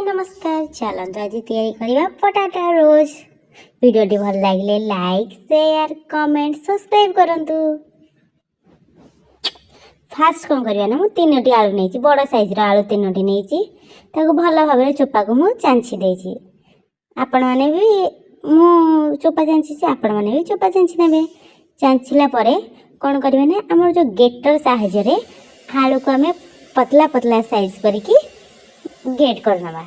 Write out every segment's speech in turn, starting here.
ନମସ୍କାର। ଚାଲନ୍ତୁ, ଆଜି ତିଆରି କରିବା ପଟାଟୋ ରୋଜ୍। ଭିଡ଼ିଓଟି ଭଲ ଲାଗିଲେ ଲାଇକ୍, ସେୟାର, କମେଣ୍ଟ, ସବସ୍କ୍ରାଇବ୍ କରନ୍ତୁ। ଫାଷ୍ଟ କ'ଣ କରିବା ନା, ମୁଁ ତିନୋଟି ଆଳୁ ନେଇଛି। ବଡ଼ ସାଇଜ୍ର ଆଳୁ ତିନୋଟି ନେଇଛି। ତାକୁ ଭଲ ଭାବରେ ଚୋପାକୁ ମୁଁ ଚାଞ୍ଚି ଦେଇଛି। ଆପଣମାନେ ବି, ମୁଁ ଚୋପା ଚାଞ୍ଚିଛି, ଆପଣମାନେ ବି ଚୋପା ଚାଞ୍ଚି ନେବେ। ଚାଞ୍ଚିଲା ପରେ କ'ଣ କରିବେ ନା, ଆମର ଯେଉଁ ଗେଟର ସାହାଯ୍ୟରେ ଆଳୁକୁ ଆମେ ପତଲା ପତଲା ସାଇଜ୍ କରିକି ଗେଟ୍ କରିନେବା।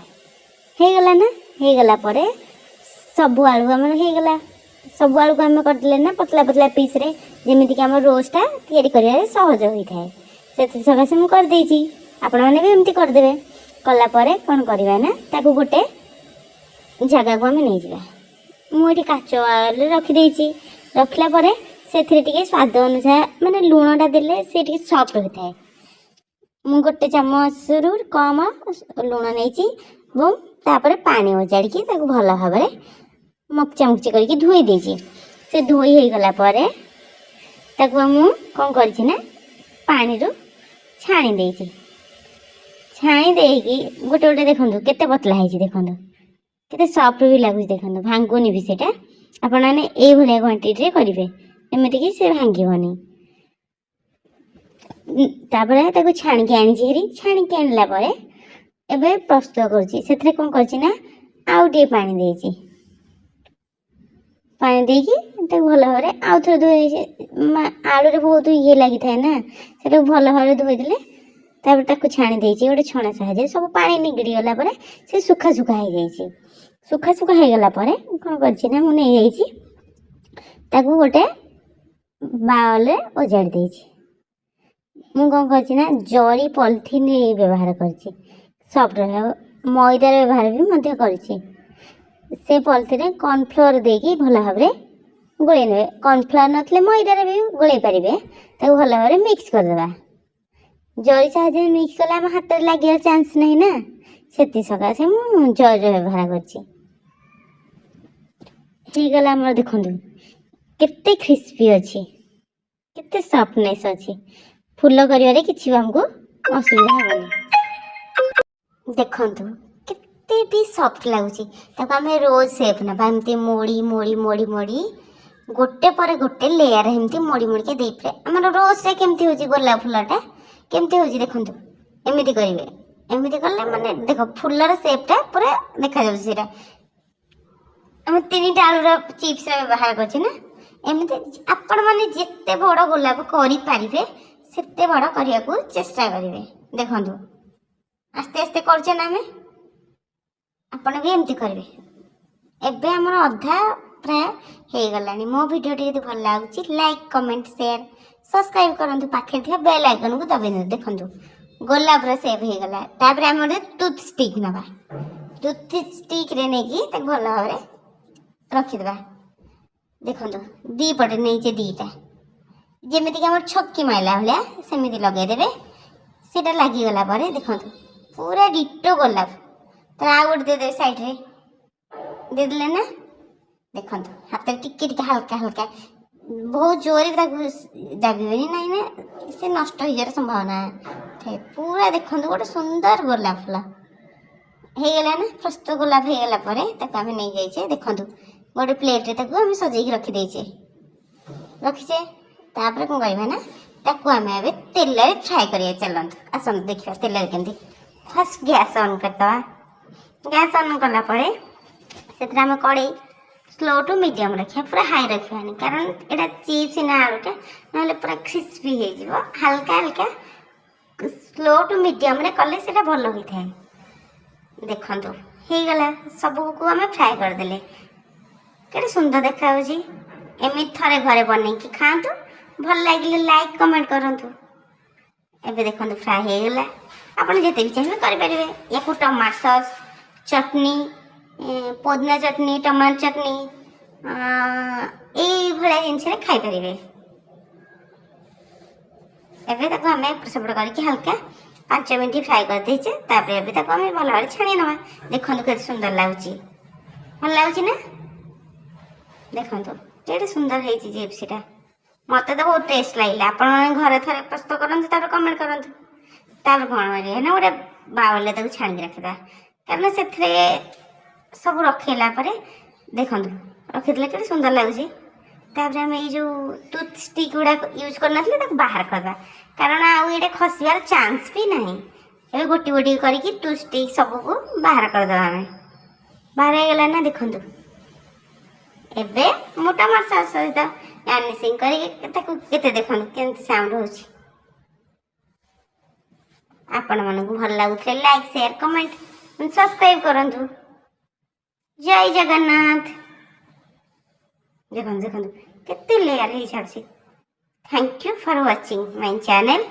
ହେଇଗଲା ନା? ହେଇଗଲା ପରେ ସବୁ ଆଳୁ ଆମର ହେଇଗଲା। ସବୁ ଆଳୁକୁ ଆମେ କରିଦେଲେ ନା ପତଲା ପତଲା ପିସ୍ରେ, ଯେମିତିକି ଆମର ରୋଜ୍ଟା ତିଆରି କରିବାରେ ସହଜ ହୋଇଥାଏ, ସେଥି ସକାଶେ ମୁଁ କରିଦେଇଛି। ଆପଣମାନେ ବି ଏମିତି କରିଦେବେ। କଲା ପରେ କ'ଣ କରିବା ନା, ତାକୁ ଗୋଟେ ଜାଗାକୁ ଆମେ ନେଇଯିବା। ମୁଁ ଏଠି କାଚ ବାଉଲରେ ରଖିଦେଇଛି। ରଖିଲା ପରେ ସେଥିରେ ଟିକେ ସ୍ୱାଦ ଅନୁସାରେ, ମାନେ ଲୁଣଟା ଦେଲେ ସେ ଟିକେ ସଫ୍ଟ ହୋଇଥାଏ। ମୁଁ ଗୋଟେ ଚାମଚରୁ କମ୍ ଲୁଣ ନେଇଛି ଏବଂ ତାପରେ ପାଣି ଓଜାଡ଼ିକି ତାକୁ ଭଲ ଭାବରେ ମକଚା ମକଚି କରିକି ଧୋଇ ଦେଇଛି। ସେ ଧୋଇ ହେଇଗଲା ପରେ ତାକୁ ମୁଁ କ'ଣ କରିଛି ନା, ପାଣିରୁ ଛାଣି ଦେଇଛି। ଛାଣି ଦେଇକି ଗୋଟେ ଗୋଟେ ଦେଖନ୍ତୁ, କେତେ ପତଲା ହେଇଛି ଦେଖନ୍ତୁ, କେତେ ସଫ୍ଟ ବି ଲାଗୁଛି ଦେଖନ୍ତୁ, ଭାଙ୍ଗୁନି ବି ସେଇଟା। ଆପଣମାନେ ଏଇଭଳିଆ କ୍ୱାଣ୍ଟିଟିରେ କରିବେ, ଏମିତିକି ସେ ଭାଙ୍ଗିବନି। ତାପରେ ତାକୁ ଛାଣିକି ଆଣିଛି ହେରି। ଛାଣିକି ଆଣିଲା ପରେ ଏବେ ପ୍ରସ୍ତୁତ କରୁଛି। ସେଥିରେ କ'ଣ କରିଛି ନା, ଆଉ ଟିକେ ପାଣି ଦେଇଛି। ପାଣି ଦେଇକି ତାକୁ ଭଲ ଭାବରେ ଆଉ ଥରେ ଧୋଇ ଦେଇଛି। ଆଳୁରେ ବହୁତ ଇଏ ଲାଗିଥାଏ ନା, ସେଟାକୁ ଭଲ ଭାବରେ ଧୋଇଦେଲେ। ତାପରେ ତାକୁ ଛାଣି ଦେଇଛି ଗୋଟେ ଛଣା ସାହାଯ୍ୟରେ। ସବୁ ପାଣି ନିଗିଡ଼ି ଗଲା ପରେ ସେ ଶୁଖା ଶୁଖା ହେଇଯାଇଛି। ଶୁଖା ଶୁଖା ହେଇଗଲା ପରେ କ'ଣ କରିଛି ନା, ମୁଁ ନେଇଯାଇଛି, ତାକୁ ଗୋଟେ ବାଉଲରେ ଓଜାଡ଼ି ଦେଇଛି। ମୁଁ କ'ଣ କରିଛି ନା, ଜରି ପଲିଥିନ୍ ବ୍ୟବହାର କରିଛି, ସଫ୍ଟ ରହିବ। ମଇଦାର ବ୍ୟବହାର ବି ମଧ୍ୟ କରିଛି। ସେ ପଲିଥିନରେ କର୍ଣ୍ଣଫ୍ଲୋର୍ ଦେଇକି ଭଲ ଭାବରେ ଗୋଳେଇ ନେବେ। କର୍ଣ୍ଣଫ୍ଲୋର୍ ନଥିଲେ ମଇଦାରେ ବି ଗୋଳେଇ ପାରିବେ। ତାକୁ ଭଲ ଭାବରେ ମିକ୍ସ କରିଦେବା। ଜରି ସାହାଯ୍ୟରେ ମିକ୍ସ କଲେ ଆମ ହାତରେ ଲାଗିବାର ଚାନ୍ସ ନାହିଁ ନା, ସେଥି ସକାଶେ ମୁଁ ଜରିର ବ୍ୟବହାର କରିଛି। ହେଇଗଲା ଆମର। ଦେଖନ୍ତୁ କେତେ କ୍ରିସ୍ପି ଅଛି, କେତେ ସଫ୍ଟନେସ୍ ଅଛି। ଫୁଲ କରିବାରେ କିଛି ବି ଆମକୁ ଅସୁବିଧା ହେବନି। ଦେଖନ୍ତୁ କେତେ ବି ସଫ୍ଟ ଲାଗୁଛି। ତାକୁ ଆମେ ରୋଜ୍ ସେପ୍ ନେବା। ଏମିତି ମୋଡ଼ି ମୋଡ଼ି ମୋଡ଼ି ମୋଡ଼ି ଗୋଟେ ପରେ ଗୋଟେ ଲେୟାର ଏମିତି ମୋଡ଼ି ମୋଡ଼ିକି ଦେଇପାରିବେ। ଆମର ରୋଜ୍ଟା କେମିତି ହେଉଛି, ଗୋଲାପ ଫୁଲଟା କେମିତି ହେଉଛି ଦେଖନ୍ତୁ। ଏମିତି କରିବେ। ଏମିତି କଲେ ମାନେ ଦେଖ, ଫୁଲର ସେପ୍ଟା ପୁରା ଦେଖାଯାଉଛି। ସେଇଟା ଆମେ ତିନିଟା ଆଳୁର ଚିପ୍ସର ବ୍ୟବହାର କରିଛେ ନା। ଏମିତି ଆପଣମାନେ ଯେତେ ବଡ଼ ଗୋଲାପ କରିପାରିବେ, ସେତେ ବଡ଼ କରିବାକୁ ଚେଷ୍ଟା କରିବେ। ଦେଖନ୍ତୁ, ଆସ୍ତେ ଆସ୍ତେ କରୁଛେ ନା ଆମେ, ଆପଣ ବି ଏମିତି କରିବେ। ଏବେ ଆମର ଅଧା ପ୍ରାୟ ହେଇଗଲାଣି। ମୋ ଭିଡ଼ିଓଟି ଯଦି ଭଲ ଲାଗୁଛି, ଲାଇକ୍, କମେଣ୍ଟ, ସେୟାର, ସବସ୍କ୍ରାଇବ୍ କରନ୍ତୁ। ପାଖରେ ଥିବା ବେଲ୍ ଆଇକନ୍କୁ ଦବାଇ ଦିଅନ୍ତୁ। ଦେଖନ୍ତୁ, ଗୋଲାପର ସେପ୍ ହେଇଗଲା। ତାପରେ ଆମେ ଗୋଟେ ଟୁଥ୍ ଷ୍ଟିକ୍ ନେବା। ଟୁଥ୍ ଷ୍ଟିକ୍ରେ ନେଇକି ତାକୁ ଭଲ ଭାବରେ ରଖିଦେବା। ଦେଖନ୍ତୁ, ଦୁଇ ପଟେ ନେଇଛେ ଦୁଇଟା, ଯେମିତିକି ଆମର ଛକି ମାରିଲା ଭଳିଆ ସେମିତି ଲଗେଇଦେବେ। ସେଇଟା ଲାଗିଗଲା ପରେ ଦେଖନ୍ତୁ, ପୁରା ଡିଟୋ ଗୋଲାପ। ତାର ଆଉ ଗୋଟେ ଦେଇଦେବେ ସାଇଡ଼୍ରେ। ଦେଇଦେଲେ ନା, ଦେଖନ୍ତୁ, ହାତରେ ଟିକେ ଟିକେ ହାଲକା ହାଲକା, ବହୁତ ଜୋରେ ବି ତାକୁ ଦାବିବେନି ନାହିଁ ନା, ସେ ନଷ୍ଟ ହେଇଯିବାର ସମ୍ଭାବନା ଥାଏ। ପୁରା ଦେଖନ୍ତୁ, ଗୋଟେ ସୁନ୍ଦର ଗୋଲାପ ଫୁଲ ହେଇଗଲା ନା। ପ୍ରସ୍ତୁତ ଗୋଲାପ ହେଇଗଲା ପରେ ତାକୁ ଆମେ ନେଇଯାଇଛେ। ଦେଖନ୍ତୁ, ଗୋଟେ ପ୍ଲେଟ୍ରେ ତାକୁ ଆମେ ସଜେଇକି ରଖିଦେଇଛେ, ରଖିଛେ। ତାପରେ କ'ଣ କରିବା ନା, ତାକୁ ଆମେ ଏବେ ତେଲରେ ଫ୍ରାଏ କରିବା। ଚାଲନ୍ତୁ, ଆସନ୍ତୁ ଦେଖିବା ତେଲରେ କେମିତି। ଫାଷ୍ଟ ଗ୍ୟାସ୍ ଅନ୍ କରିଦେବା। ଗ୍ୟାସ୍ ଅନ୍ କଲା ପରେ ସେଥିରେ ଆମେ କଡ଼େଇ ସ୍ଲୋ ଟୁ ମିଡ଼ିୟମ୍ ରଖିବା, ପୁରା ହାଇ ରଖିବାନି, କାରଣ ଏଇଟା ଚିପ୍ସ ନା ଆଳୁଟା, ନହେଲେ ପୁରା କ୍ରିସ୍ପି ହେଇଯିବ। ହାଲକା ହାଲକା ସ୍ଲୋ ଟୁ ମିଡ଼ିୟମ୍ରେ କଲେ ସେଇଟା ଭଲ ହୋଇଥାଏ। ଦେଖନ୍ତୁ, ହେଇଗଲା। ସବୁକୁ ଆମେ ଫ୍ରାଏ କରିଦେଲେ। କେତେ ସୁନ୍ଦର ଦେଖାଯାଉଛି। ଏମିତି ଥରେ ଘରେ ବନେଇକି ଖାଆନ୍ତୁ। ଭଲ ଲାଗିଲେ ଲାଇକ୍, କମେଣ୍ଟ କରନ୍ତୁ। ଏବେ ଦେଖନ୍ତୁ, ଫ୍ରାଏ ହେଇଗଲା। ଆପଣ ଯେତେ ବି ଚାହିଁବେ କରିପାରିବେ। ୟାକୁ ଟମାଟୋ ସସ୍, ଚଟନି, ପୋଦିନା ଚଟନି, ଟମାଟୋ ଚଟନି, ଏଇଭଳିଆ ଜିନିଷରେ ଖାଇପାରିବେ। ଏବେ ତାକୁ ଆମେ ଏପଟ ସେପଟ କରିକି ହାଲକା 5 ମିନିଟ୍ ଫ୍ରାଏ କରିଦେଇଛେ। ତାପରେ ଏବେ ତାକୁ ଆମେ ଭଲ ଭାବରେ ଛାଣି ନେବା। ଦେଖନ୍ତୁ କେତେ ସୁନ୍ଦର ଲାଗୁଛି। ଭଲ ଲାଗୁଛି ନା? ଦେଖନ୍ତୁ କେତେ ସୁନ୍ଦର ହେଇଛି ଚିପ୍ସଟା। ମୋତେ ତ ବହୁତ ଟେଷ୍ଟ ଲାଗିଲା। ଆପଣମାନେ ଘରେ ଥରେ ପ୍ରସ୍ତୁତ କରନ୍ତୁ, ତାପରେ କମେଣ୍ଟ କରନ୍ତୁ। ତାପରେ କ'ଣ କରିବେ ନା, ଗୋଟେ ବାଉଲରେ ତାକୁ ଛାଣିକି ରଖିଦେବା। କାରଣ ସେଥିରେ ସବୁ ରଖେଇଲା ପରେ, ଦେଖନ୍ତୁ, ରଖିଦେଲେ କେତେ ସୁନ୍ଦର ଲାଗୁଛି। ତାପରେ ଆମେ ଏଇ ଯେଉଁ ଟୁଥ୍ ଷ୍ଟିକ୍ ଗୁଡ଼ାକ ୟୁଜ୍ କରିନଥିଲେ, ତାକୁ ବାହାର କରିଦେବା, କାରଣ ଆଉ ଏଇଟା ଖସିବାର ଚାନ୍ସ ବି ନାହିଁ। ଏବେ ଗୋଟି ଗୋଟି କରିକି ଟୁଥ୍ ଷ୍ଟିକ୍ ସବୁକୁ ବାହାର କରିଦେବା ଆମେ। ବାହାର ହେଇଗଲା ନା? ଦେଖନ୍ତୁ, ଏବେ ମୁଁ ଟମାଟୋ ସସ୍ ସହିତ ଗାର୍ନିସିଂ କରିକି ତାକୁ କେତେ, ଦେଖନ୍ତୁ କେମିତି ସାଉଣ୍ଡ ହେଉଛି। ଆପଣମାନଙ୍କୁ ଭଲ ଲାଗୁଥିଲେ ଲାଇକ୍, ସେୟାର, କମେଣ୍ଟ, ସବସ୍କ୍ରାଇବ୍ କରନ୍ତୁ। ଜୟ ଜଗନ୍ନାଥ। ଦେଖନ୍ତୁ, ଦେଖନ୍ତୁ, କେତେ ଲେୟାର ହେଇ ଛାଡ଼ୁଛି। Thank you for watching my channel.